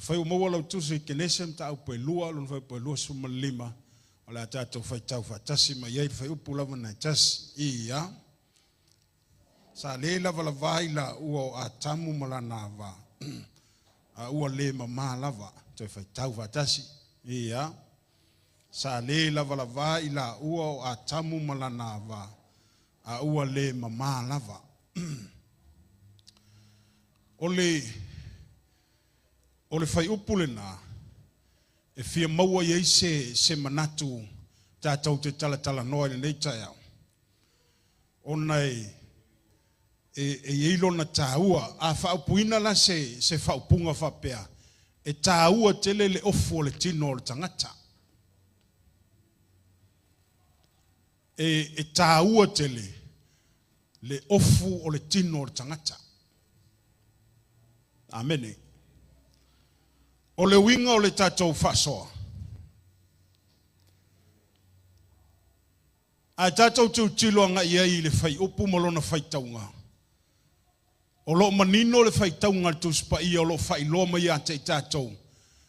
Afai ua maua lau tusi i Kenese mataupu e 2 lona fuaiupu e 25, o le a tatou faitau faatasi mai ai le fuaiupu lava na e tasi. Ia. Sa le lavalava ai laua o Atamu ma lana Ava, a ua le mamā lava. Toe faitau faatasi. Ia. Sa le lavalava i laua o Atamu ma lana Ava, a ua le mamā lava. O le o le fuaiupu lena e fia maua i ai se manatu tatou te talatalanoa i lenei taeao, ona e i ai lona taua. A faaupuina la se faaupuga faapea, e taua tele le ofu o le tino o le tagata. E taua tele le ofu o le tino o le tagata. Amene. O le uiga o le tatou faasoa, ae tatou tilotilo agai ai i le fuaiupu ma lona faitauga, o lo o manino le faitauga a le Tusi Paia o lo o faailoa mai ia te i tatou,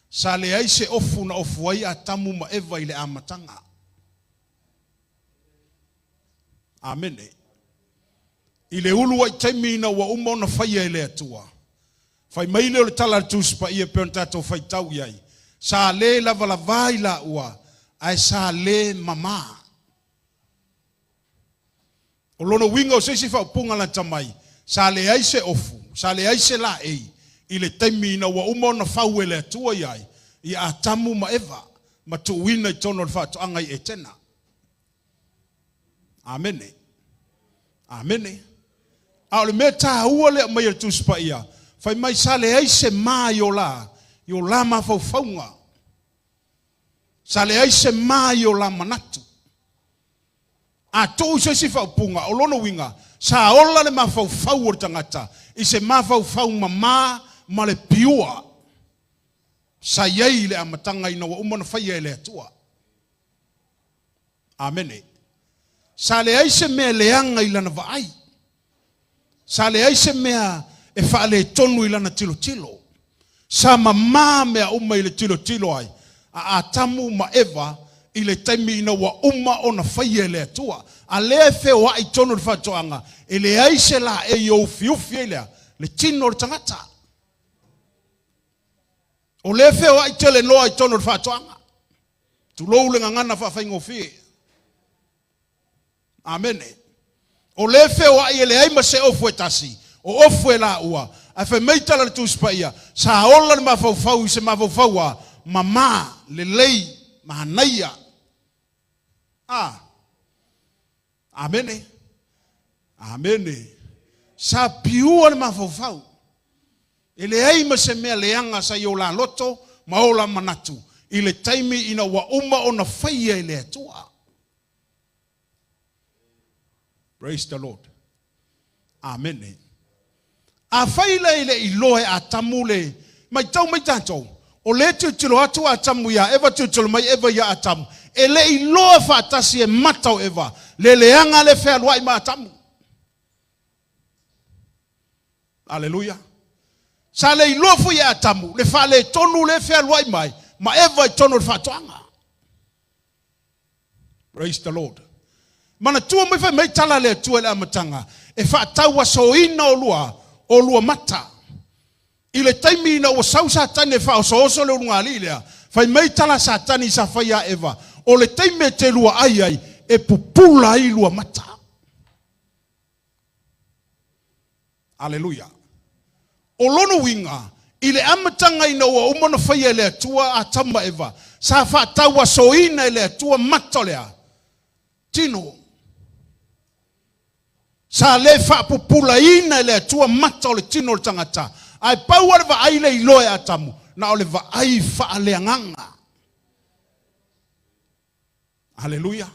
sa leai se ofu na ofu ai Atamu ma Eva i le amataga. Amene. I le uluai taimi ina ua uma ona faia e le Atua, fai mai lea o le tala a le Tusi Paia pei ona tatou faitau i ai, sa le lavalava i laua, ae sa le mamā. O lona uiga o se isi faaupuga lata mai, sa leai se ofu, sa leai se laei i le taimi ina ua uma ona fau e le Atua i ai ia Atamu ma Eva ma tuuina i totonu o le faatoaga i Etena. Amene. Amene. A o le mea taua lea aumai e le Tusi Paia, fai mai sa leai se ma i o la mafaufauga. Sa leai se ma i o la manatu. A tuu se isi faaupuga, o lona uiga, sa ola le mafaufau o le tagata i se mafaufau mamā ma le piua sa i ai i le amataga ina ua uma ona faia e le Atua. Amene. Sa leai se mea leaga i lana vaai. Sa leai se mea e faaletonu i lana tilotilo. Sa mamā mea uma i le tilotilo ai a Atamu ma Eva i le taimi ina ua uma ona faia e le Atua. A lea e feoai tonu le faatoaga, e leai se laei o ufiufi ai lea, le tino o le tagata. O lea feoai tele noa i tonu le faatoaga. Tulou le gagana faafaigofie. Amene. O le feoai e leai ma se ofu e tasi, o ofu e laua, ae fai mai tala le Tusi Paia, sa ola le mafaufau i se mafaufau a mamā, lelei, manaia. A. Amene. Amene. Sa piua le mafaufau. E leai ma se mea leaga sa i o la loto ma o la manatu i le taimi ina ua uma ona faia e le Atua. Praise the Lord. Amene. A fai le le iloa e Atamu le mai tau mai tatou, o le tilotilo atu Atamu ia Eva, tilotilo mai Eva ia Atamu, e le iloa faatasi e mata o Eva le leaga le fealuai ma Atamu. Aleluia. Sa le iloa foi e Atamu le faaletonu le fealuai mai ma Eva i tonu o le faatoaga. Praise the Lord. Manatua mai fai mai tala le Atua i le amataga, e faatauasoina o lua mata. I le taimi ina ua sau Satani e faaosooso le ulugalii lea, fai mai tala Satani sa fai ia Eva, o le taimi e te lua ai ai, e pupula ai lua mata. Aleluia. O lona uiga, i le amataga ina ua uma ona faia e le Atua Atamu ma Eva, sa faatauasoina e le Atua mata o lea tino. Sa le faapupulaina e le Atua mata o le tino o le tagata. Ae pau le vaai le iloa e Atamu, na o le vaai faaleagaga. Aleluia.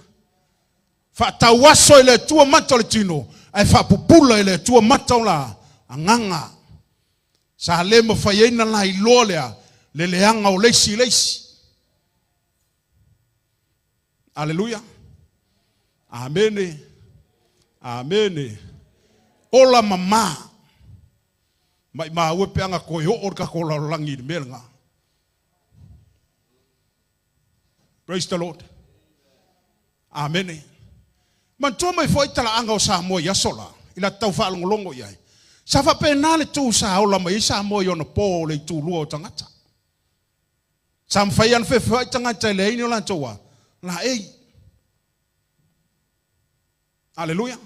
Faatauaso e le Atua mata o le tino, ae faapupula e le Atua mata o la agaga. Sa le mafai ai na la iloa lea, le leaga o leisi leisi. Aleluia. Amene. Amene. Ola mamā. Mai maua pe anga koe o o le kako lalolagi i le mea lena. Praise the Lord. Amene. Manatua mai foi talaaga o Samoa i aso la, i la tau faalogologo i ai. Sa faapena le tu sa ola mai ai Samoa i ona po o le itulua o tagata. Sa mafai lava ona feofeoai tagata e leai ni o latou a laei. Aleluia.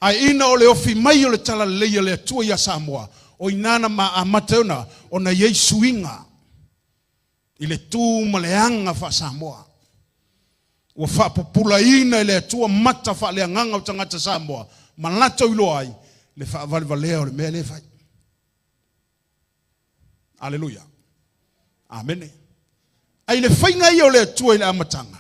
Ae ina o le ofi mai o le talalelei a le Atua ia Samoa, o ina na ma amata ai ona ona i ai suiga i le tu ma le aga faa-Samoa. Ua faapupulaina e le Atua mata faaleagaga o tagata Samoa ma latou iloa ai le faavalevalea o le mea lea e fai. Aleluia. Amene. Ai le faiga ia o le Atua i le amataga,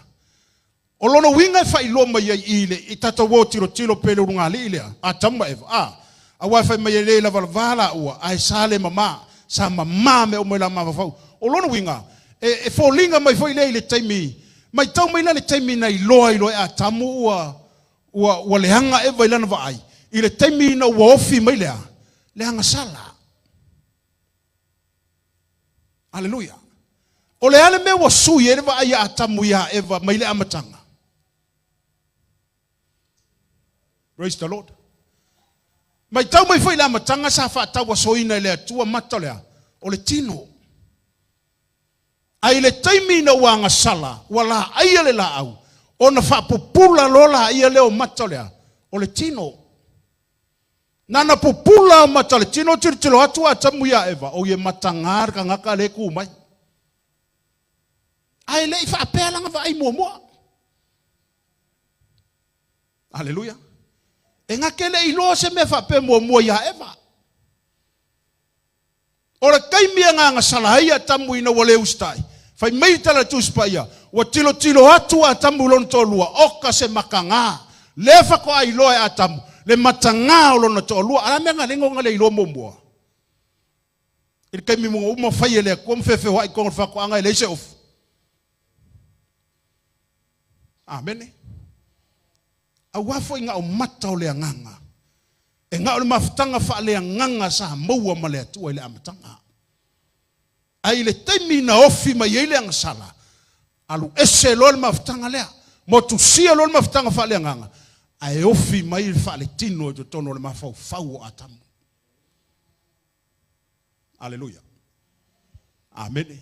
o lona uiga e faailoa mai ai i le i tatou o tilotilo pe le ulugalii lea, Atamu ma Eva, a, aua e fai mai e le lavalava laua, ae sa le mama, sa mama mea uma i la mafaufau. O lona uiga, e, e foliga mai foi lea i le taimi, matau mai la le taimi na iloa ai loa e Atamu ua, ua, ua leaga Eva i lana vaai, i le taimi ina ua ofi mai lea, le agasala. Aleluia. O le a le mea ua sui ai le vaai a Atamu iā Eva mai le amataga? Praise the Lord. Matau mai foi le amataga sa faatauasoina e le Atua mata o le a? O le tino. A i le taimi ina ua agasala, ua laaia le laau, ona faapupula loa laia lea o mata o le a? O le tino. Nana pupula o mata o le tino, tilotilo atu Atamu iā Eva, oi e mataga le tagata lea e tu mai. Ae le i faapea lana vaai muamua. Aleluia. E na te le i iloa se mea faapea muamua iā Eva. O le taimi e gagasala ai Atamu ina ua le usitai, fai mai le tala a le Tusi Paia, ua tilotilo atu a Atamu i lona toalua, oka se matagā. Lea faatoa iloa e Atamu le matagā o lona toalua. A o le a mea na lego ona le iloa muamua? I le taimi ua uma fai e le Atua ma feofeoai i totonu o le faatoaga e leai se ofu. Amene. Aua foi na o mata o le agaga, e na o le mafutaga faaleagaga sa maua ma le Atua i le amataga. Ae i le taimi na ofi mai ai le agasala, alu ese loa le mafutaga lea, motusia loa le mafutaga faaleagaga, ae ofi mai le faaletino i totonu o le mafaufau o Atamu. Aleluia. Amene.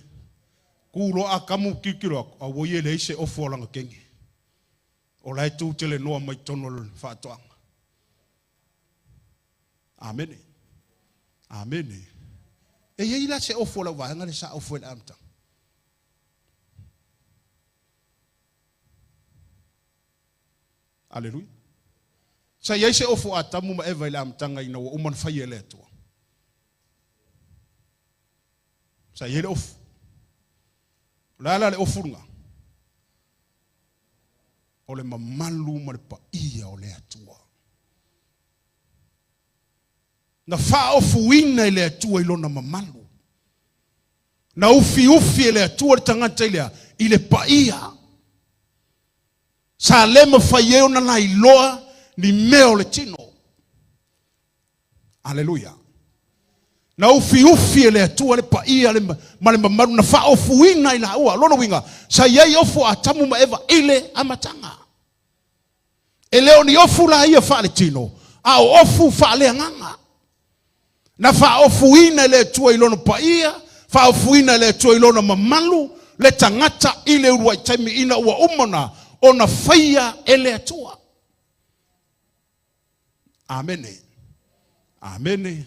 Ku loa Atamu tilotilo atu, auoi e leai se ofo o lana kenge. O la e tu telenoa mai totonu o le faatoaga. Amene. Amene. E i ai la se ofo o lau vaega le sa ofo i le amataga. Aleluia. Sa i ai se ofo Atamu ma Eva i le amataga ina ua uma ona faia e le Atua. Sa i ai le ofu. O le a la le ofu lena? O le mamalu ma le paia o le Atua. Na faaofuina e le Atua i lona mamalu. Na ufiufi e le Atua le tagata i le a? I le paia. Sa le mafai ai ona lailoa ni mea o le tino. Aleluia. Na ufiufi e le Atua le paia ma le mamalu na faaofuina i laua. Lona uiga, sa i ai ofu a Atamu ma Eva i le amataga. E le o ni ofu la ia faaletino, a o ofu faaleagaga. Na faaofuina e le Atua i lona paia, faaofuina e le Atua i lona mamalu le tagata i le uluai taimi ina ua uma ona faia e le Atua. Amene. Amene.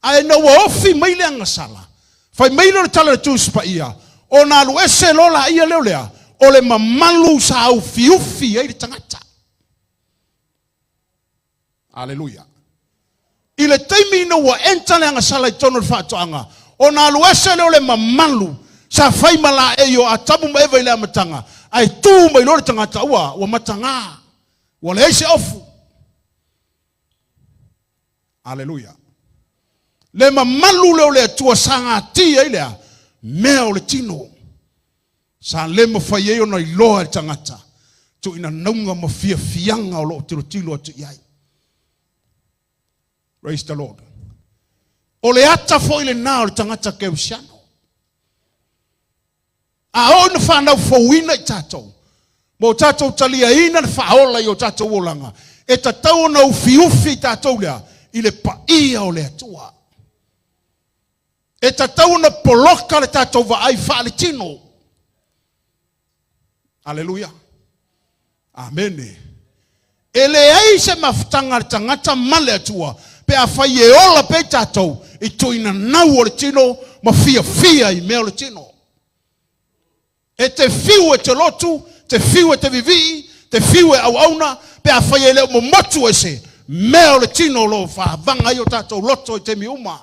Ae ina ua ofi mai le agasala, fai mai lea o le tala a le Tusi Paia, ona alu ese loa laia lea o le a? O le mamalu sa ufiufi ai le tagata. Aleluia. I le taimi ina ua enter le agasala i totonu o le faatoaga, ona alu ese lea o le mamalu sa fai ma laei o Atamu ma Eva i le amataga, ae tu mai loa le tagata ua, ua mataga. Ua leai se ofu. Aleluia. Le mamalu lea o le Atua sa gatia ai le a? Mea o le tino. Sa le mafai ai ona iloa e le tagata tuuina nauga ma fiafiaga o lo o tilotilo atu i ai. Praise the Lord. O le ata foi lena o le tagata kerisiano. A oo ina fanau fouina i tatou, ma o tatou taliaina le faaola i o tatou olaga, e tatau ona ufiufi i tatou lea i le paia o le Atua. E tatau ona poloka le tatou vaai faaletino. Aleluia. Amene. E leai se mafutaga a le tagata ma le Atua pe afai e ola pea i tatou i tuuina nau o le tino ma fiafia i mea o le tino. E te fiu e te lotu, te fiu e te vivii, te fiu e auauna, pe afai e le o momotu ese mea o le tino o lo o faavaga ai o tatou loto i taimi uma.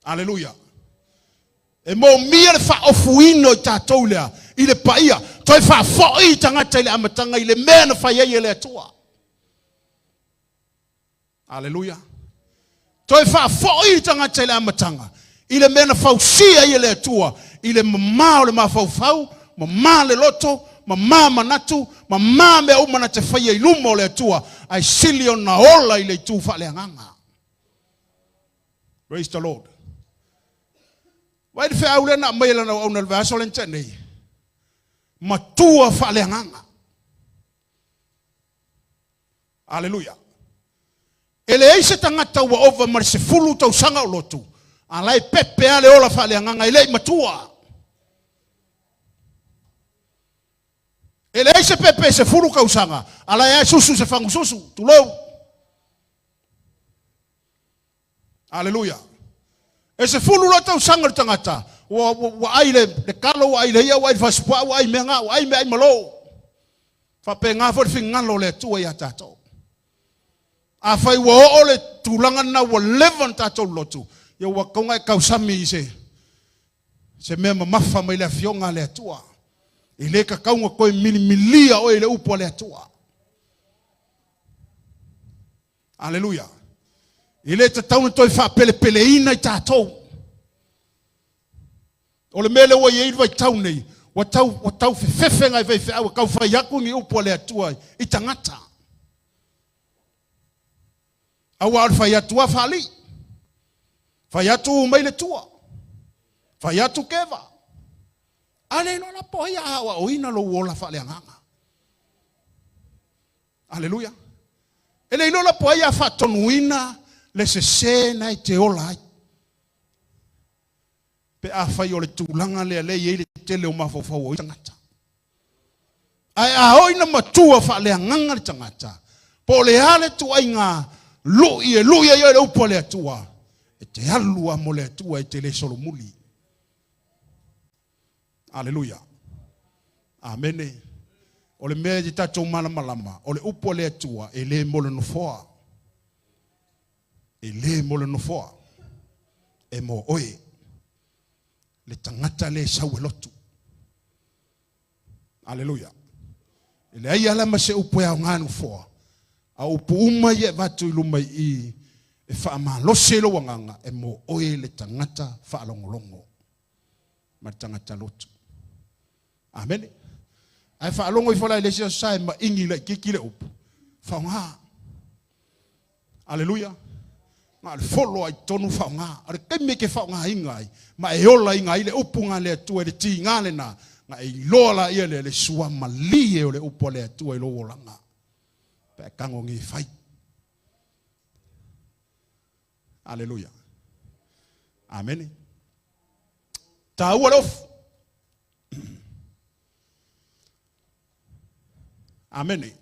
Aleluia. E moomia le faaofuina o i tatou lea i le paia, toe faafoi i tagata i le amataga i le mea na fai ai e le Atua. Aleluia. Toe faafoi i tagata i le amataga i le mea na fausia ai e le Atua i le mamā o le mafaufau, mamā le loto, mamā manatu, mamā mea uma na te faia i luma o le Atua, ae sili ona ola i le itu faaleagaga. Praise the Lord. Vaai le feau lea na aumai e lana auauna i le vaiaso lea na tea nei. Matua faaleagaga. Aleluia. E leai se tagata ua ova ma le 10 tausaga o lotu, a la e pepe lava le ola faaleagaga e le i matua. E leai se pepe e 10 tausaga, a la e susu se fagususu, tulou. Aleluia. E 10 loa tausaga le tagata, ua, ua, ua ai le, le kalo, ua ai le ia, ua ai le fasipuaa, ua ai mea ngā, ua ai mea ai malo. Faapena foi le finagalo o le Atua iā tatou. Afai ua oo le tulaga lena ua leva ona tatou lotu, ia ua tatau ona e tausami i se, se mea mamafa mai le Afioga a le Atua. E le tatau ona toe milimilia oe i le upu a le Atua. Aleluia. E le tatau ona toe faapelepeleina i tatou. O le mea lea ua i ai le vaitau nei, ua tau, ua tau fefefe nai faifeau e tau fai atu ni upu a le Atua i tagata. Aua o le fai atu a faalii. Fai atu mai le tua. Fai atu keva. A le iloa la po o ai a aoaoina lou ola faaleagaga. Aleluia. E le iloa la po o ai a faatonuina le sese na e te ola ai. Pe afai o le tulaga lea lea e i ai le tele o mafaufau o ia tagata. Ae a oo ina matua faaleagaga le tagata, po o le a le ituaiga lui e lui ai oe i le upu a le Atua, e te alu lava mo le Atua e te le solomuli. Aleluia. Amene. O le mea e tatou malamalama, o le upu a le Atua e le mo le nofoa. E le mo le nofoa. E mo oe. Le tagata le sau e lotu. Aleluia. E leai ala ma se upu e aoga nofoa. A upu uma ia e avatu i luma i i e faamalosi ai lou agaga e mo oe le tagata faalogologo ma le tagata lotu. Amene. Ae faalogo ifo la i le isi aso sa e maigi laitiiti le upu. Faoga. Aleluia. Na o le folo lava i totonu faoga. O le taimi e te faogaina ai, ma e olaina ai le upu na le Atua i le tiga lena, na e iloa laia lea le suamalie o le upu a le Atua i lou olaga. Pe a e tago nei e fai. Aleluia. Amene. Taua le ofu. Amene.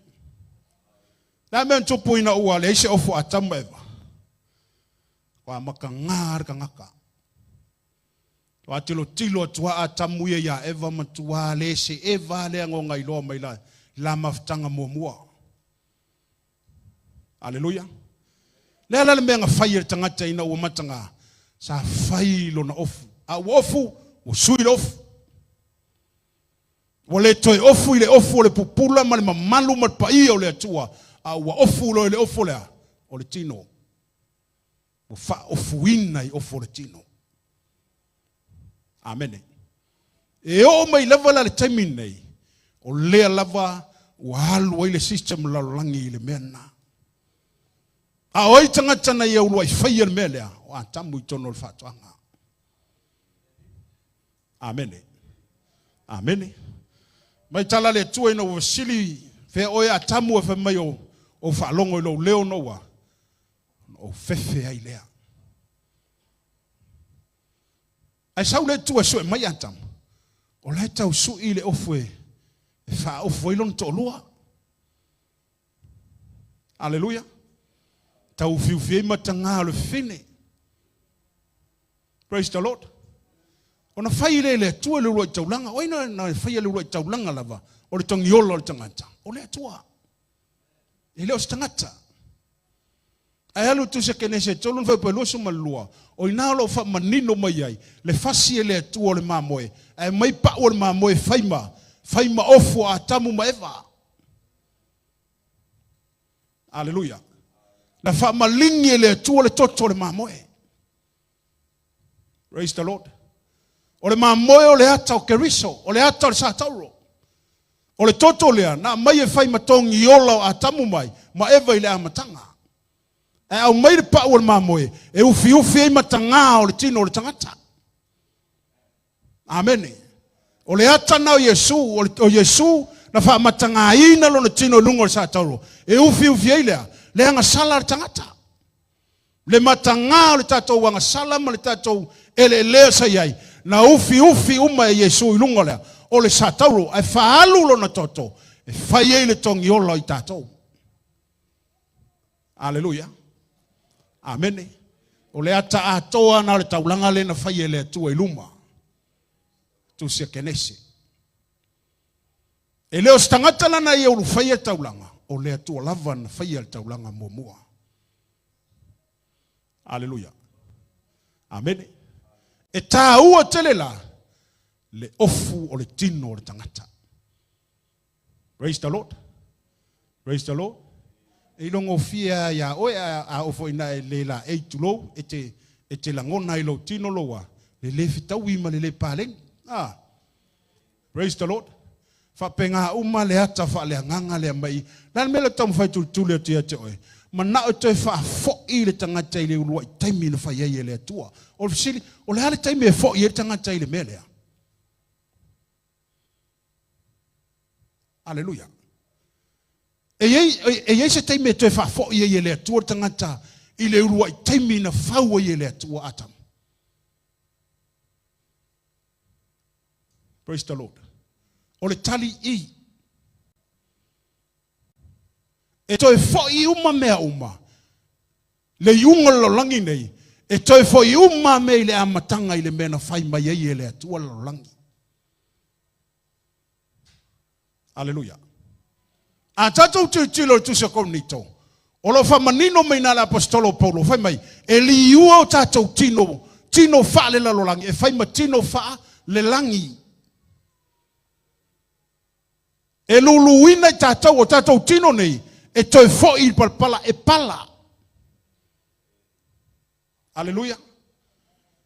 Le a mea na tupu ina ua leai se ofu a Atamu ma Eva? Ua amataga le tagata. Ua tilotilo atu a Atamu ia iā Eva matua le se Eva lea na ona iloa mai la, la mafutaga muamua. Aleluia. Le a la le mea na fai e le tagata ina ua mataga? Sa fai lona ofu. A ua ofu, ua sui le ofu. Ua le toe ofu i le ofu o le pupula ma le mamalu ma le paia o le Atua, a ua ofu loa i le ofu o le a? O le tino. Ua faaofuina i ofu o le tino. Amene. E oo mai lava la le taimi lenei, o lea lava ua alu ai le system lalolagi i le mea lena. A o ai tagata na ia uluai faia le mea lea? O Atamu i totonu o le faatoaga. Amene. Amene. Mai tala le Atua ina ua fesili, Fea oe Atamu? Ae fai mai, O ou faalogo i lou leo ona ua ona ou fefe ai lea. Ae sau le Atua e sue mai Atamu, o la e tau sui le ofu e faaofu ai lona toalua. Aleluia. Tau ufiufi ai matagā o le fafine. Praise the Lord. Ona fai lea e le Atua le uluai taulaga. O ai na faia le uluai taulaga lava o le togiola o le tagata? O le Atua. E le o se tagata. Ae alu Tusi a Kenese 3 na fuaiupu e 22, o i ina o lo o faamanino mai ai le fasi e le Atua o le mamoe, ae aumai pau o le mamoe e fai ma, fai ma ofu o Atamu ma Eva. Aleluia. Na faamaligi e le Atua le toto o le mamoe. Praise the Lord. O le mamoe o le ata o Keriso, o le ata o le Satauro. O le toto lea na aumai e fai ma togi ola o Atamu mai ma Eva i le amataga. Ae aumai le pau o le mamoe e ufiufi ai matagā o le tino o le tagata. Amene. O le ata na o Iesu, o Iesu na faamatagāina lona tino i luga o le Satauro, e ufiufi ai lea, le agasala a le tagata. Le matagā o le tatou agasala ma le tatou eleelea sa i ai, na ufiufi uma e Iesu i luga lea o le Satauro, ae faaalu lona toto e fai ai le togiola o i tatou. Aleluia. Amene. O le ata atoa na o le taulaga lea na fai e le Atua i luma. Tusi a Kenese. E le o se tagata lana ia ulufaia le taulaga, o le Atua lava na faia le taulaga muamua. Aleluia. Amene. E tāua tele la le ofu o le tino o le tagata. Praise the Lord. Praise the Lord. E ilogofie lava iā oe a oo foi ina e le laei tulou, e te, e te lagona ai lou tino lou a, le le fetaui ma le le paleni. Ah. Praise the Lord. Faapena uma le ata faaleagaga lea mai. Le a le mea lea ou te taumafai e tulituli atu ia te oe? Manao e toe faafoi le tagata i le uluai taimi na fai ai e le Atua. O le fesili, o le a le taimi e foi ai le tagata i le mea lea? Aleluia. E i ai, e i ai se taimi e toe faafoi ai e le Atua le tagata i le uluai taimi na fau ai e le Atua Atamu. Praise the Lord. O le tali i. E toe foi uma mea uma. Le iuga o le lalolagi nei, e toe foi uma mea i le amataga i le mea na fai mai ai e le Atua le lalolagi. Aleluia. A tatou tilotilo i le Tusi a Korinito, o lo o faamanino mai i ina le Aposetolo o Paulo, fai mai, e liua o tatou tino, tino faalelalolagi, e fai ma tino faalelagi. E luluina i tatou, o tatou tino nei, e toe foi i le palapala e pala. Aleluia.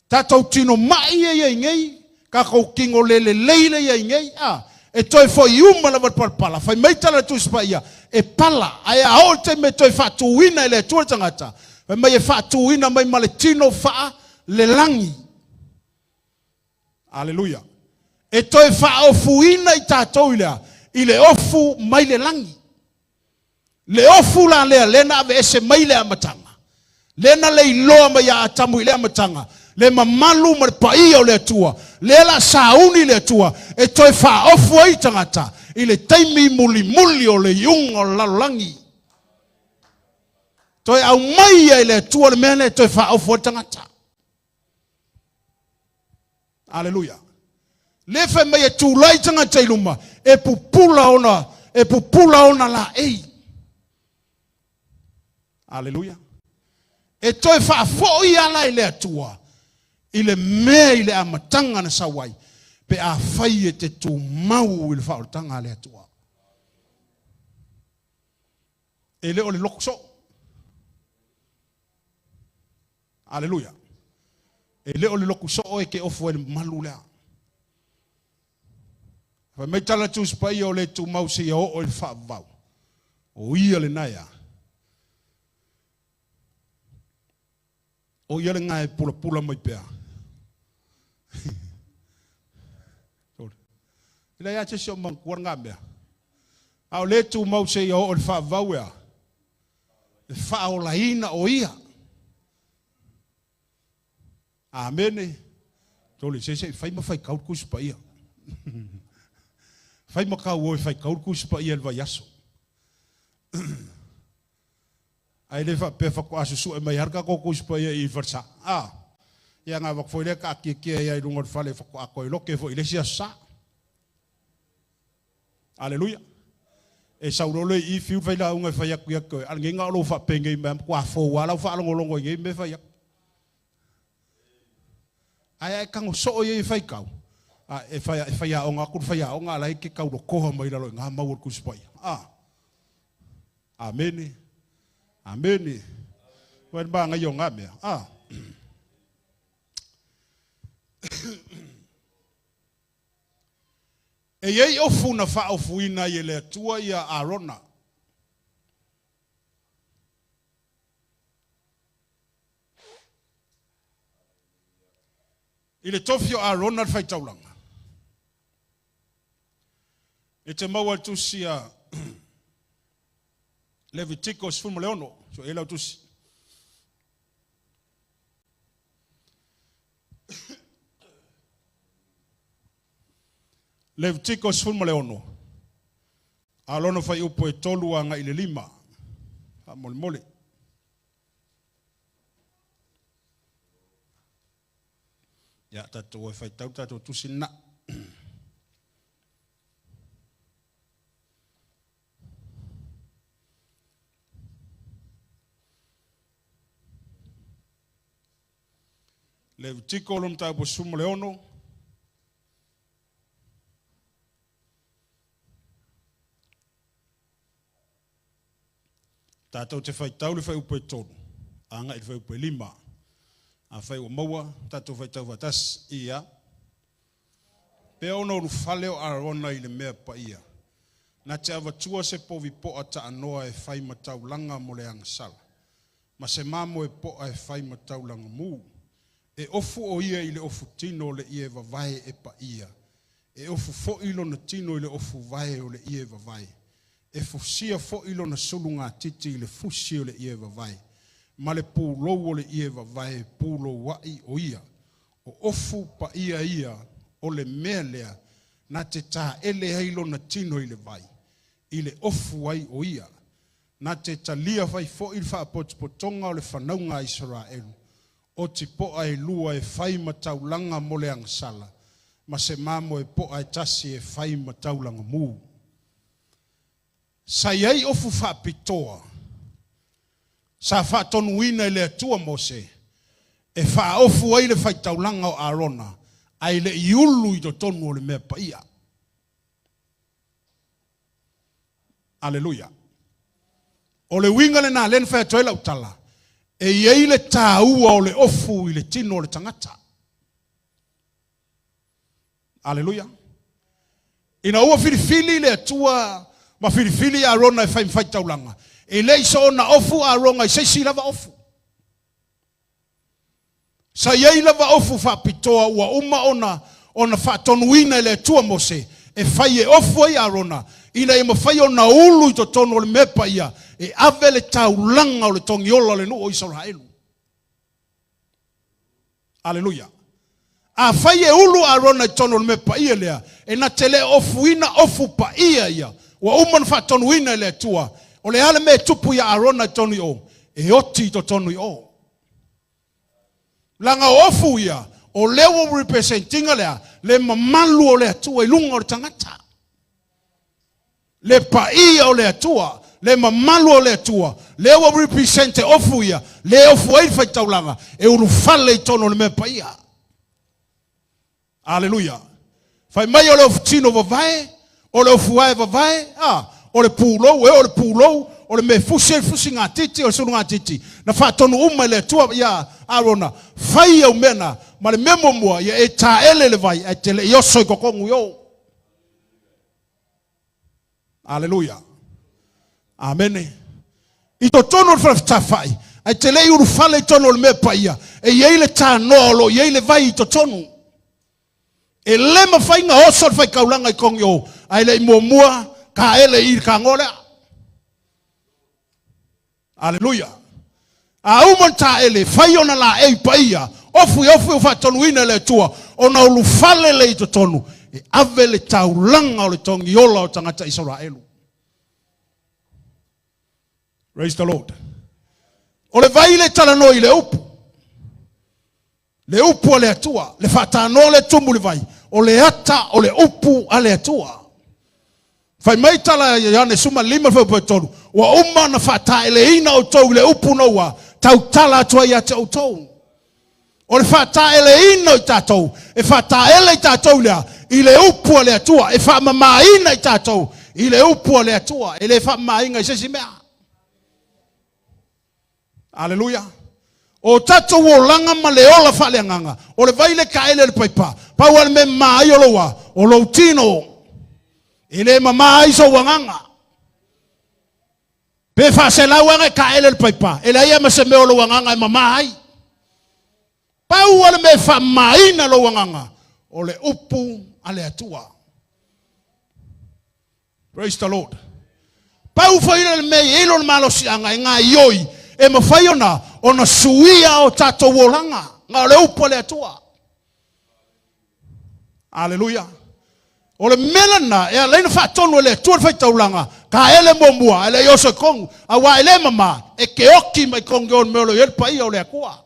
Tatou tino mai ia i ai nei, tatou tino le lelei lea i ai nei, a, e toe foi uma lava le palapala. Fai mai tala le Tusi Paia, e pala, ae a oo i le taimi e toe faatuina e le Atua le tagata, fai mai e faatuina mai ma le tino faalelagi. Aleluia. E toe faaofuina i tatou i le a? I le ofu mai le lagi. Le ofu la lea, lea na aveese mai le amataga. Lea na leiloa mai ia Atamu i le amataga, le mamalu ma le paia o le Atua. Lea la sauni le Atua e toe faaofu ai tagata i le taimi mulimuli o le iuga o le lalolagi. Toe aumai ia e le Atua le mea lea e toe faaofu ai le tagata. Aleluia. Le fai mai e tulai tagata i luma e pupula ona e pupula ona laei. Aleluia. E toe faafoi ala e le Atua i le mea i le amataga na sau ai pe afai e te tumau i le faaolataga a le Atua. E le o le loku soo. Aleluia. E le o le loku soo e ke ofu ai le mamalu lea. Fai mai tala Tusi Paia o le tumau seia oo i le faavavau. O ia lena ea. O ia lena e pulapula mai pea. E leai lava se isi o manatua lena mea. A o lea e tumau seia oo i le faavavau e a? E faaolaina o ia. Amene. Tole se se i fai ma faitau le Tusi Paia. Fai ma tau o e faitau le Tusi Paia i le vaiaso. Ae le faapea faatoa susue mai lava le tatou Tusi Paia i falesa. A, ia na avatu foi lea taatiatia ai i luga o le fale faatoa toe lote foi i le isi aso Sa. Aleluia. E sau loa lea i i fiu le failauga e fai atu ia te oe, a lenei na o lou faapenei mai lava, matua fou lava lau faalogologo i nei mea e fai atu. Ae a e tago soo i ai e faitau, a e fai, e faiaoga atu le faiaoga a la e te taulotoa mai lalo i ngā mau o le Tusi Paia. A. Amene. Amene. Ua le manaia o ngā mea. A. E i ai ofu na faaofuina ai e le Atua ia Arona. I le tofi o Arona le faitaulaga. E te maua le tusi a Levitiko 16, so e lau tusi. Levitiko 16, a lona fuaiupu e 3 agai i le 5. Faamolemole. Ia, tatou e faitau tatou tusi lena. Levitiko lona mataupu 16. Tatou te faitau le fuaiupu e 3 agai i le fuaiupu e 5. Afai ua maua, tatou faitau faatasi. Ia. Pea ona ulufale o Arona i le mea paia, na te avatua se povi po'a taanoa e fai ma taulaga mo le agasala, ma se mamoe po'a e fai ma taulaga mu. E ofu o ia i le ofu tino o le ie vavae e paia, e ofu fo'i lona tino i le ofu vae o le ie vavae, e fusia fo'i lona sulugatiti i le fusi o le ie vavae, ma le pulou o le ie vavae e puloua'i o ia. O ofu paia ia o le mea lea na te taele ai lona tino i le vai, i le ofu ai o ia. Na te talia fai fo'i le faapotopotoga o le fanauga a Isaraelu, o tipo'a e lua e fai ma taulaga mo le agasala, ma se mamoe po'a e tasi e fai ma taulaga mu. Sa i ai ofu faapitoa sa faatonuina e le Atua Mose e faaofu ai le faitaulaga o Arona ae le i ulu i totonu o le mea paia. Aleluia. O le uiga lena lea na fai atu ai lau tala, e i ai le taua o le ofu i le tino o le tagata. Aleluia. Ina ua filifili le Atua ma filifili Arona e fai ma faitaulaga, e le i soona ofu Arona i se isi lava ofu. Sa i ai lava ofu faapitoa ua uma ona ona faatonuina e le Atua Mose e fai e ofu ai Arona, ina ia mafai ona ulu i totonu o le mea paia e ave le taulaga o le togiola o le nuu o Isaraelu. Aleluia. Afai e ulu Arona i totonu o le mea paia lea, e na te le ofuina ofu paia ia, ua uma ona faatonuina e le Atua, o le a le mea e tupu ia Arona i totonu i o? E oti i totonu i o. Leaga o ofu ia, o lea ua represent ina lea, le mamalu o le Atua i luga o le tagata. Le paia o le Atua, le mamalu o le Atua, lea ua represent e ofu ia, le ofu ai le faitaulaga, e ulufale i totonu o le mea paia. Aleluia. Fai mai o le ofu tino vavae, o le ofu ae vavae, a, o le pulou, e o le pulou, o le mea fusi ai fusi gatiti, o le sulu gatiti. Na faatonu uma e le Atua ia Arona, fai au mea na, ma le mea muamua, ia e taele le vai, ae te le i oso i totonu i o. Aleluia. Amene. I totonu o le fale fetāfa'i, ae te le i ulufale i totonu o le mea paia, e i ai le tanoa o lo o i ai le vai i totonu. E le mafai ona oso le faitaulaga i togi o, ae le i muamua taele i le tagoa lea. Aleluia. A uma ona taele, fai ona laei paia, ofu i ofu ua faatonuina e le Atua, ona ulufale lea i totonu, e ave le taulaga o le togiola o tagata Isaraelu. Praise the Lord. O le vai le talanoa i le upu. Le upu a le Atua, le faatanoa le tumu le vai, o le ata o le upu a le Atua. Fai mai tala ia Ioane 15 fuaiupu 3, ua uma ona faataeleina outou i le upu na ua tautala atu ai ia te outou. O le faataeleina o i tatou, e faataele i tatou lea i le upu a le Atua, e faamamaina i tatou i le upu a le Atua, e le faamamaina i se isi mea. Aleluia. O tatou olaga ma le ola faaleagaga, o le vai le taele o le paipa, pau lava le mea e mama ai o lou a, o lou tino. E le mama ai sou agaga. Pe faaselau lava e taele le paipa, e leai lava ma se mea o lou agaga e mama ai. Pau lava le mea e faamamaina lou agaga, o le upu a le Atua. Praise the Lord. Pau foi le mea e i ai lona malosiaga e gaioi e mafai ona ona suia o tatou olaga. Na o le upu a le Atua. Aleluia. O le mea lena e ala ai ona faatonu e le Atua le faitaulaga, taele muamua, ae le i oso i totonu, aua e le mama, e te oti mai totonu o le mea o lo o i ai le paia o le Atua.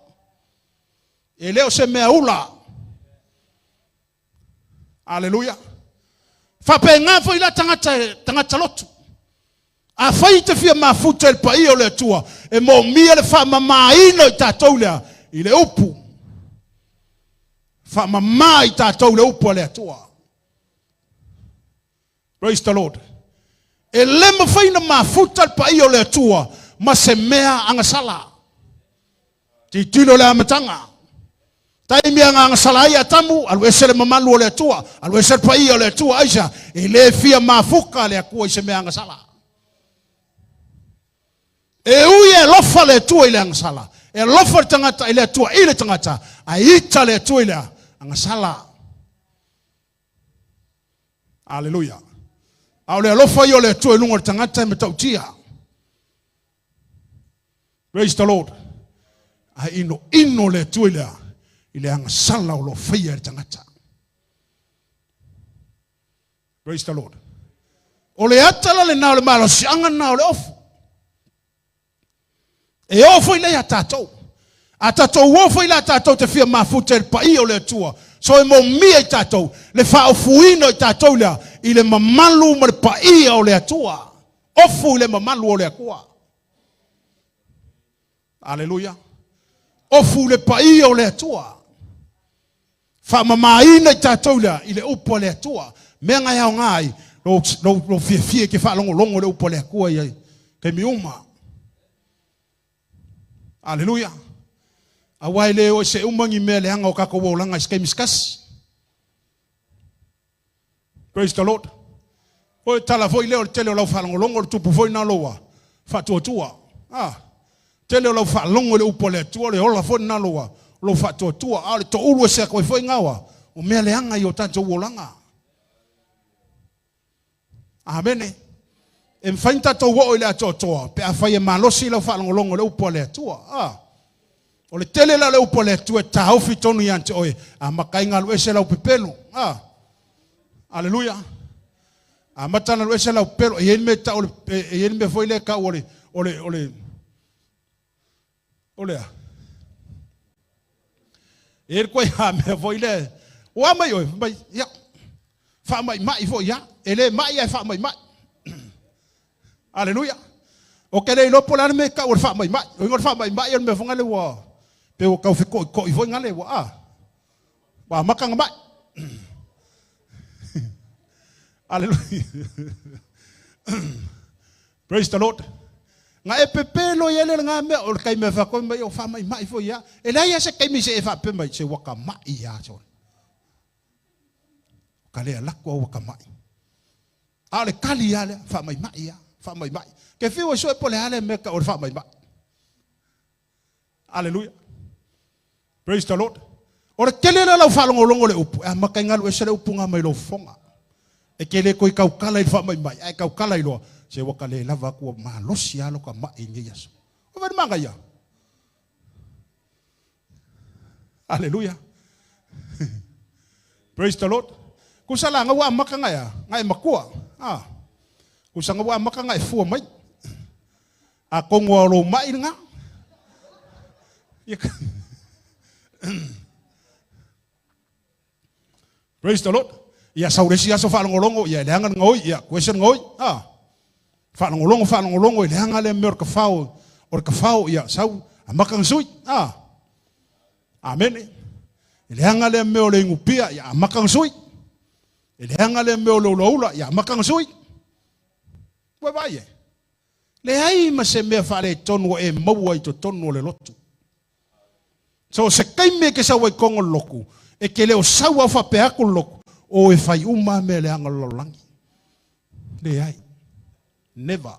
E le o se mea ula. Aleluia. Faapena foi la tagata, tagata lotu. Afai e te fia mafuta i le paia o le Atua, e moomia le faamamaina o i tatou lea i le upu. Faamama i tatou le upu a le Atua. Praise the Lord. E le mafai ona mafuta le paia o le Atua ma se mea agasala. Tilotilo le amataga. Taimi a agasala ai Atamu, alu ese le mamalu o le Atua, alu ese le paia o le Atua, aisea? E le fia mafuta le Atua i se mea agasala. E ui e alofa le Atua i le agasala, e alofa le tagata i le Atua i le tagata, ae ita le Atua i le agasala. Aleluia. A o le alofa ia o le Atua i luga o le tagata e matautia. Praise the Lord. Ae ino ino le Atua i le, i le agasala o lo o faia e le tagata. Praise the Lord. O le ata la lena o le malosiaga lena o le ofu. E oo foi lea ia tatou. A tatou o foi la tatou te fia mafuta i le paia o le Atua, so e moomia i tatou le faaofuina o i tatou lea i le mamalu ma le paia o le Atua. Ofu i le mamalu o le Atua. Aleluia. Ofu i le paia o le Atua. Faamamaina i tatou lea i le upu a le Atua. Mea na e aoga ai lou, lou, lou fiafia e te faalogologo i le upu a le Atua i taimi uma. Aleluia. Aua e le o ese uma ni mea leaga o tatou olaga i se taimi se tasi. Praise the Lord. O le tala foi lea o le tele o lau faalogologo, o le tupu foi na loua faatuatua. Ah, tele o lau faalogo i le upu a le Atua, o le ola foi na loua lou faatuatua. A o le toulu ese atu ai foi gawa, o mea leaga i o tatou olaga. Amene. E mafai ona tatou oo i le atoatoa pe afai e malosi lau faalogologo i le upu a le Atua. Ah. O le tele la o le upu a le Atua e taofi tonu ia te oe, amata ai ona alu ese lau pepelo. Ah. Aleluia. Amata ona alu ese lau pepelo. E i ai le mea e tau o le, e i ai le mea foi lea e tau o le, o le, o le, o le a? E i ai le koe mea foi lea, ua mai oe, mai, ia, faamaimai foi ia, e le mai ae faamaimai. Aleluia. O ke le iloa po o le a le mea e tau o le faamaimai. O le faamaimai o le mea foi ngale ua, pe ua tau fekoikoi foi ngale ua, a, ua amata ona mai. Aleluia. Praise the Lord. Na e pepelo i ele ngā mea, o le taimi e whakoe mai o whaamaimai foi ia. E leai lava se taimi se e whaape mai, se waka mai ia sole. Ka lea lako au waka mai. A o le kali ia lea, whaamaimai ia, whaamaimai. Ke whiu e sue po le ale mea ka o le whaamaimai. Aleluia. Praise the Lord. O le tele lea o lau faalogologo i le upu, e amata ai galu ese le upu ga mai lou fofoga. E te le toe tautala i le faamaimai, ae tautala i loa, se ua ta le lava atu ua malosi lava lota mai i lenei aso. Ua fai le manaia. Aleluia. Praise the Lord. Kusa la nga ua amata nga ea, nga e matua. Ah. Kusa nga ua amata nga e fua mai. Atonu lava o lou mai lena. Praise the Lord. Ia sau le isi aso faalogologo, ia e leaga le gaoi, ia question gaoi. Ah. Faalogologo, faalogologo, e leaga le mea o le kafao, o le kafao, ia sau, amata na sui. Ah. Amene. E leaga lea mea o le inupia, ia amata na sui. E leaga lea mea o le ulaula, ia amata na sui. Ua vaai e. Leai ma se mea faaletonu o e maua i totonu o le lotu. So se taimi e te sau ai tonu o le lotu, e te le o sau au faapea atu le lotu, o e fai uma lava mea leaga o le lalolagi. Leai. Never.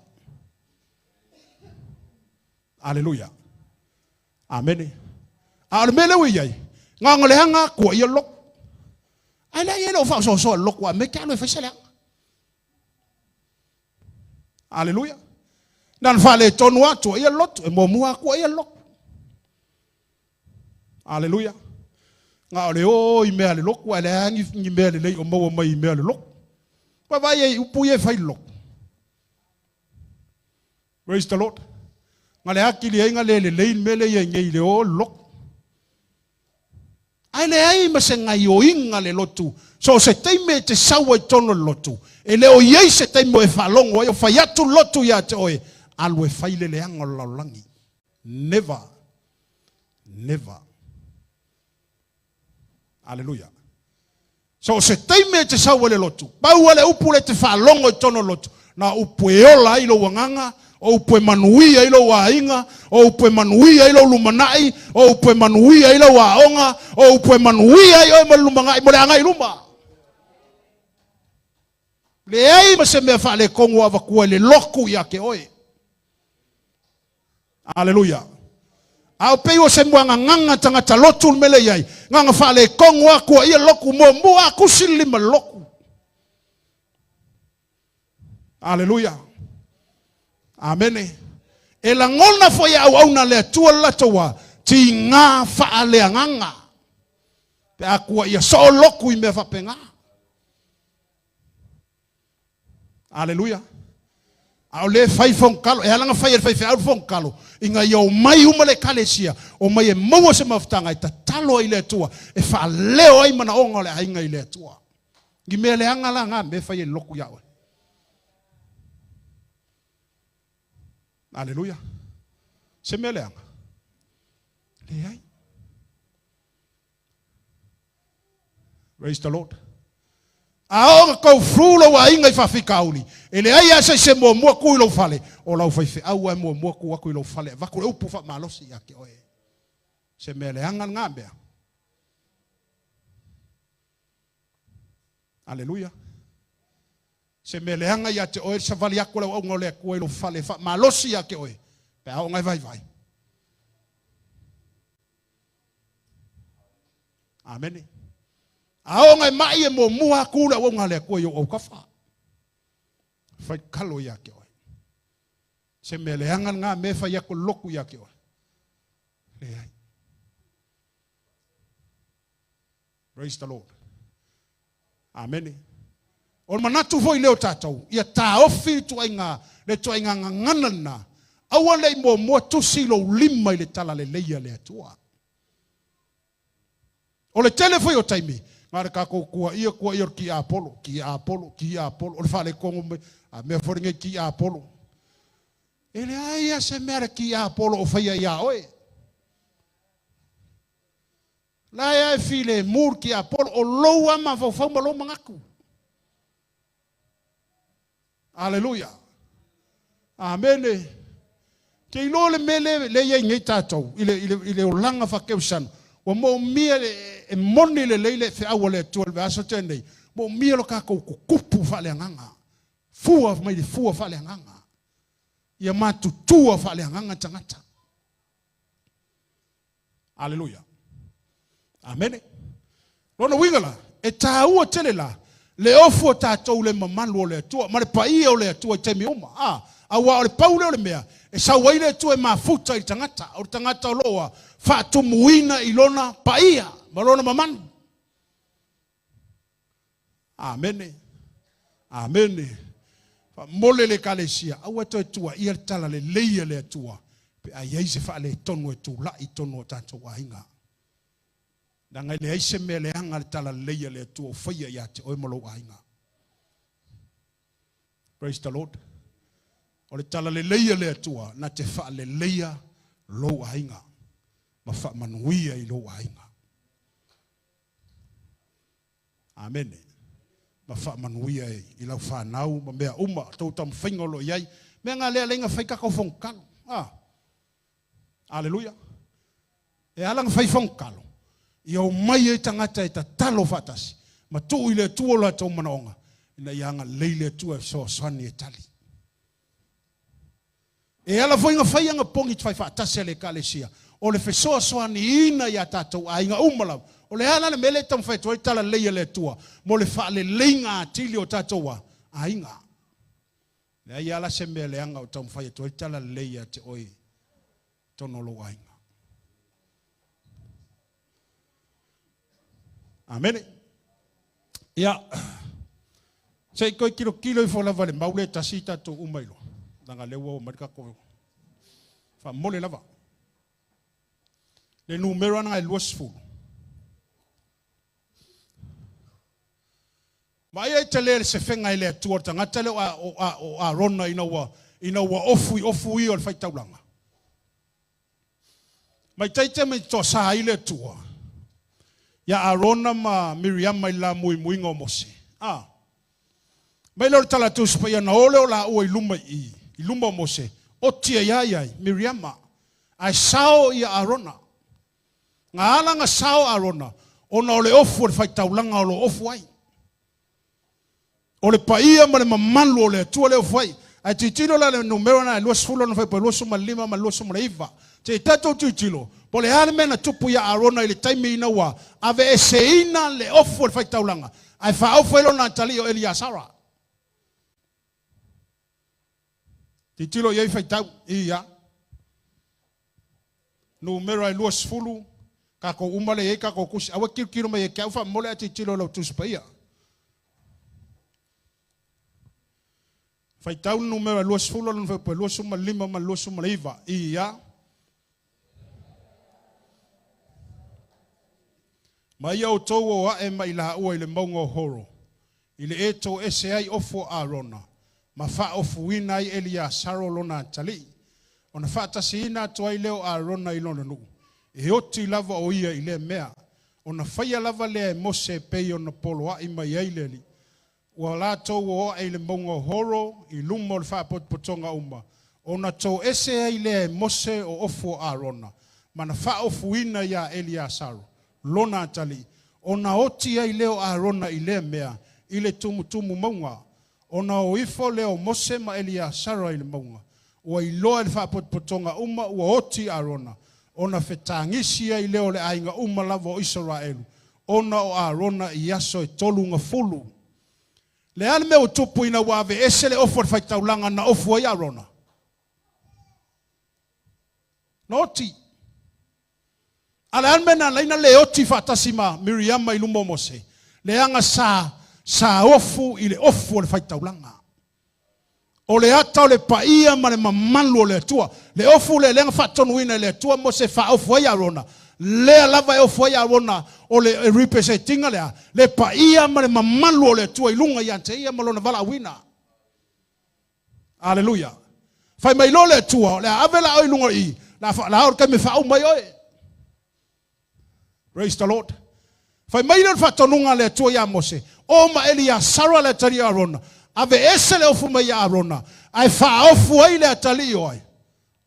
Aleluia. Amene. A o le mea lea ua i ai, na ona leaga atu ai ia le lotu. Ae leai e le o faasoasoa e le lotu a mea e te alu e fai se leaga. Aleluia. Na ona faaletonu atu ai le lotu, e muamua atu ai le lotu. Aleluia. Na o le o i mea a le lotu, ae leai ni mea lelei o maua mai i mea a le lotu. Vaavaai ai i upu ia e fai i le lotu. Praise the Lord. Na le atili ai na le lelei le mea lea i ai nei i le o le lotu. Ae leai ma se gaioiga le lotu, so o se taimi e te sau ai totonu o le lotu, e le o i ai se taimi o e faalogo ai o fai atu le lotu ia te oe, alu e fai le leaga o le lalolagi. Never. Never. Aleluia. So o se taimi e te sau ai le lotu, pau lava le upu lea e te faalogo i totonu o le lotu, na o upu e ola ai lou agaga, o upu e manuia ai lou aiga, o upu e manuia ai lou lumanai, o upu e manuia ai lau aoga, o upu e manuia ai oe mo le lumanai, mo le agai i luma. Leai ma se mea faaletonu o avatua i le lotu ia te oe. Aleluia. A o pei o se muagagaga tagata lotu le mea lea i ai, na ona faaletonu atu a ia lotu muamua a tusi le lima i le lotu. Aleluia. Amene. E lagona foi e auauna a le Atua le latou a tiga faaleagaga pe a tua ia soo lotu i mea faapena. Aleluia. A o lea e fai fono e ala ona fai e le faifeau le fono ina ia omai uma le ekalesia, omai e maua se mafutaga e tatalo ai i le Atua, e faaleo ai manaoga o le aiga i le Atua. Ni mea leaga la na mea e fai e le lotu ia oe. Aleluia. Se mea leaga? Leai. Praise the Lord. A oo na tou flu lou aiga i faafitauli, e leai lava se isi e muamua tu i lou fale, o lau faifeau lava e muamua tu atu i lou fale e avatu le upu faamalosi ia te oe. Se mea leaga lena mea. Aleluia. Se mea leaga ia te oe le savali atu o le auauna o le Atua i lou fale e faamalosi ia te oe, pe a oo na e vaivai. Amene. A oo na e mai e muamua atu le auauna a le Atua i ou autafa. Fai kalo ia te oe. Se mea leaga lena mea e fai atu e le lotu ia te oe. Leai. Praise the Lord. Amene. O le manatu foi lea o tatou, ia taofi ituaiga, le ituaiga gagana lena, aua ne i muamua tusi lou lima i le talalelei a le Atua. O le tele foi o taimi, na o le tatou tuaia, tuaia o le tiapolo, tiapolo, tiapolo, o le faaletonu mai, a mea foi lenei tiapolo. E leai lava se mea a le tiapolo o faia ia oe. La e a e filemu le tiapolo, o lou lava mafaufau ma lou manatu. Aleluia. Amene. Ke iloa le mea le, le i ai nei tatou i le, i le, i le olaga faakerisiano, ua moomia le, e moni lelei le feau a le Atua i le vaiaso tea nei, moomia lo tatou tutupu faaleagaga, fua mai le fua faaleagaga, ia matutua faaleagaga tagata. Aleluia. Amene. Lona uiga la, e tāua tele la le ofu o tatou i le mamalu o le Atua ma le paia o le Atua i taimi uma. A, auā o le pau lea o le mea e sau ai le Atua e mafuta i le tagata, o le tagata o lo o faatumuina i lona paia ma lona mamalu. Amene. Amene. Faamole le Ekalesia, aua e toe tuuaia le talalelei a le Atua pe a i ai se faaletonu e tulai i totonu o tatou aiga. Leaga e leai se mea leaga le talalelei a le Atua o faia ia te oe ma lou aiga. Praise the Lord. O le talalelei a le Atua na te faaleleia lou aiga ma faamanuia i lou aiga. Amene. Ma faamanuia i lau fanau ma mea uma, tou taumafaiga o lo o i ai. Mea nga lea lea fai tatou fogatalo. Ah. Aleluia. E ala ona fai fogatalo, ia omai ai tagata e tatalo faatasi ma tuu i le Atua o latou manaoga, ina ia agalelei le Atua e fesoasoani e tali. E ala foi ona fai aga pogi fai faatasi a le Ekalesia, o le fesoasoaniina i a tatou aiga uma lava. O le a la le mea lea e taumafai atu ai talalelei a le Atua mo le faaleleiga atili o tatou aiga. Leai lava la se mea leaga o taumafai atu ai le talalelei ia te oe i totonu o lou aiga. Amene. Ia, se i toe tilotilo ifo lava i le mau lea e tasi tatou uma iloa. Leaga lea ua oo mai le tatou faamomole lava. Le numera na e 20. Vaai ai tele le sefega e le Atua o le tagata lea o Arona ina ua ina ua ofu i ofu ia o le faitaulaga. Mai taite mai toasa ai le Atua ia Arona ma Miriama i le la muimuiga o Mose. A. Mai lea o le tala Tusi Paia na o lea o laua i luma i i luma o Mose, oti ai ai ai Miriama, ae sao ia Arona. Nga ala nga sao Arona, ona o le ofu o le faitaulaga o lo o ofu ai. O le paia ma le mamalu o le Atua lea ofu ai. Ae tilotilo la le numera na e 20 lona fuaiupu e 25 ma le 29. Se i tatou tilotilo, po o le a le mea na tupu ia Arona i le taimi ina ua aveeseina le ofu o le faitaulaga, ae faaofu ai lona atalii o Eliasara. Tilotilo i ai faitau, ia. Numera e 20, tatou uma lea e i ai tatou tusi. Aua e tilotilo mai ia te au faamolemole ae tilotilo i lau Tusi Paia. Faitau le numera 20 lona fuaiupu e 25 ma le 29. Ia. Ma ia outou o ae ma i laua i le mauga o Horo, i le e toese ai ofu o Arona, ma faaofuina ai Eliasaro lona atalii, ona faatasiina atu ai lea o Arona i lona nuu, e oti lava o ia i lea mea, ona faia lava lea e Mose e pei ona poloai mai ai le Alii. Ua latou o ae i le mauga o Horo i luma o le faapotopotoga uma, ona toese ai lea e Mose o ofu o Arona, ma na faaofuina iā Eliasaro, lona atalii, ona oti ai lea o Arona i lea mea i le tumutumu mauga, ona o ifo lea o Mose ma Eliasara i le mauga. Ua iloa e le faapotopotoga uma ua oti Arona, ona fetagisi ai lea o le aiga uma lava o Isaraelu, ona o Arona i aso e 30. Le a le mea ua tupu ina ua aveese le ofu a le faitaulaga na ofu ai Arona? Na oti. A le a le mea na ala ai na le oti faatasi ma Miriama i luma o Mose? Leaga sa sa ofu i le ofu o le faitaulaga. O le ata o le paia ma le mamalu o le Atua. Le ofu lea lea na faatonuina e le Atua Mose e faaofu ai Arona, lea lava e ofu ai Arona, o le represent ina lea, le paia ma le mamalu o le Atua i luga ia te ia ma lona valaauina. Aleluia. Fai mai loa le Atua, o le a ave la oe i luga i, la fa, la o le taimi e faauma ai oe. Praise the Lord. Fai mai lea o le faatonuga a le Atua iā Mose, o ma Eliasara le atalii o Arona, aveese le ofu mai ia Arona, ae faaofu ai le atalii o ai?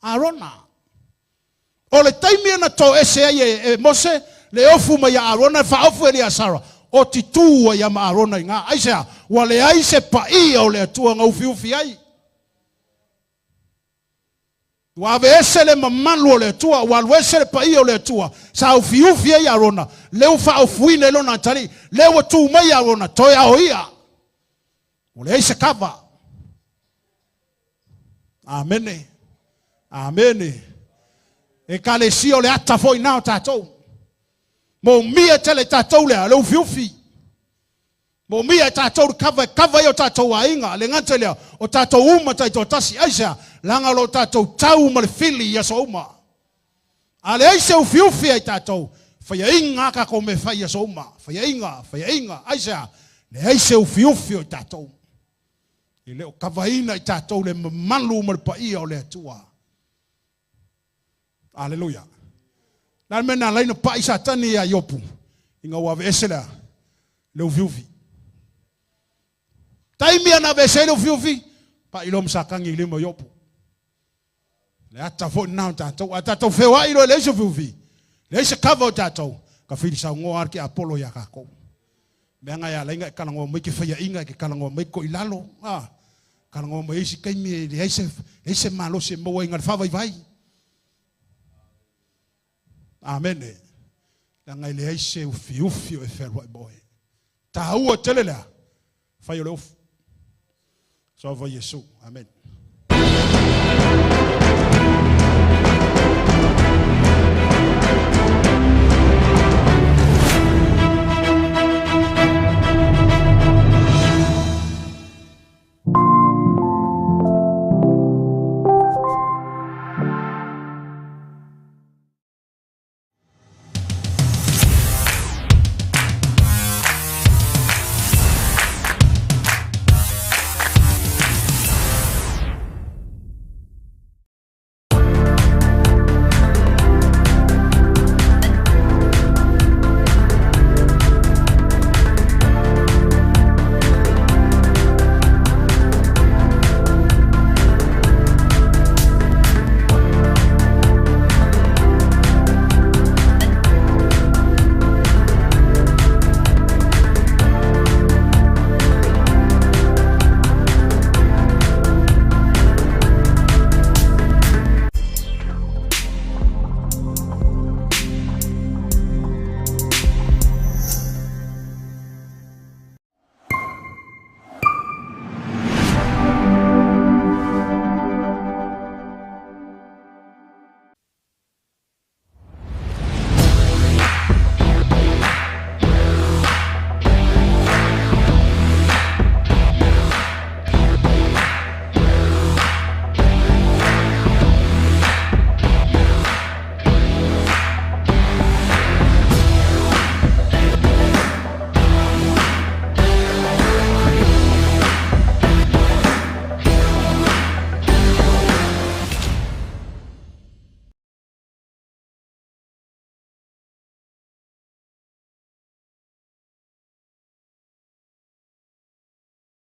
Arona. O le taimi na toese ai e, e Mose le ofu mai ia Arona e faaofu Eliasara, oti tū ai ama Arona i ngā. Aisea, ua leai se paia o le Atua na ufiufi ai. Ua aveese le mamalu o le Atua, ua alu ese le paia o le Atua, sa ufiufi ai Arona, lea ua faaofuina ai lona atalii, lea ua tu mai Arona, toe aoia. Ua leai se kava. Amene. Amene. Ekalesia o le ata foi na o tatou. Moomia tele tatou lea, le ufiufi. Moomia e tatou le kava e kava ai o tatou aiga, le gata i lea, o tatou uma taitoatasi. Aisea? Leaga o lo o tatou tau ma le fili i aso uma. A leai se ufiufi ai tatou, faiainga a tatou mea e fai i aso uma. Faiainga, faiainga. Aisea? Leai se ufiufi o i tatou. E le o kavaina i tatou le mamalu ma le paia o le Atua. Aleluia. Le a le mea na ala ai ona pai Satani ia Iopu? Ina ua aveese le le ufiufi. Taimi ana aveese ai le ufiufi, pai loa ma Satani i lima o Iopu. Le ata foi lena o tatou. A tatou feoai loa e leai se ufiufi, leai se kava o tatou, ka filisaunoa lava le tiapolo ia tatou. Mea na e ala ai ona e talanoa mai ke faiaina, e te talanoa mai ko i lalo. Ah, talanoa mai isi taimi e leai se, leai se malosi e maua ai na le faavaivai. Amene. Leaga e leai se ufiufi o e fealuai ma oe. Taua tele lea, fai o le ofu. Soava Iesu. Amen.